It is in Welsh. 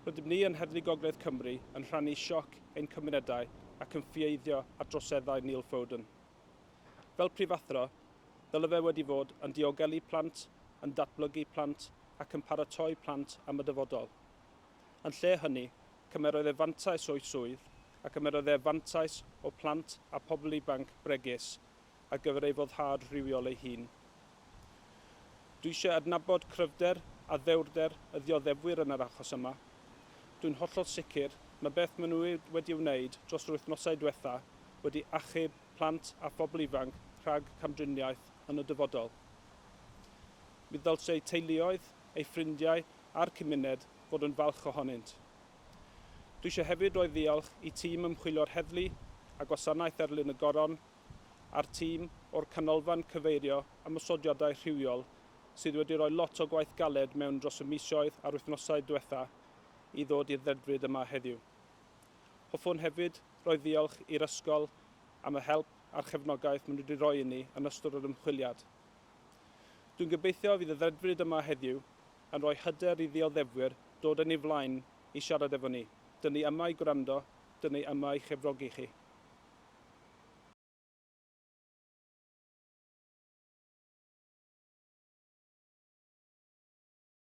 Rydym ni yn Heddlu Gogledd Cymru yn rhannu sioc ein cymunedau ac yn ffieiddio ar droseddau Neil Foden. Fel prifathro, ddyle fe wedi fod yn diogelu plant, yn datblygu plant ac yn paratoi plant am y dyfodol. Yn lle hynny, cymerodd e fantais o'i swydd a cymerodd e fantais o plant a pobl ifanc bregus ar gyfer ei foddhad rhywiol ei hun. Dwi eisiau adnabod cryfder a ddewrder y ddioddefwyr yn yr achos yma. Dwi'n hollol sicr mae beth maen nhw wedi wneud dros yr wythnosau diwetha wedi achub plant a phobl ifanc rhag camdriniaeth yn y dyfodol. Mi ddylse eu teuluoedd, eu ffrindiau a'r cymuned fod yn falch ohonynt. Dwi eisiau hefyd roi ddiolch i tîm ymchwilio'r heddlu a Gwasanaeth Erlyn y Goron a'r tîm o'r Canolfan Cyfeirio Ymosodiadau Rhywiol sydd wedi rhoi lot o gwaith galed mewn dros y misoedd a'r wythnosau diwetha i ddod i'r ddedfryd yma heddiw. Hoffwn hefyd roi ddiolch i'r ysgol am y help a'r chefnogaeth maen nhw wedi rhoi i ni yn ystod yr ymchwiliad. Dwi'n gobeithio fydd y ddedfryd yma heddiw yn rhoi hyder i ddioddefwyr dod yn ei flaen i siarad efo ni. Dyn ni yma i gwrando, dyn ni yma i chefnogi chi.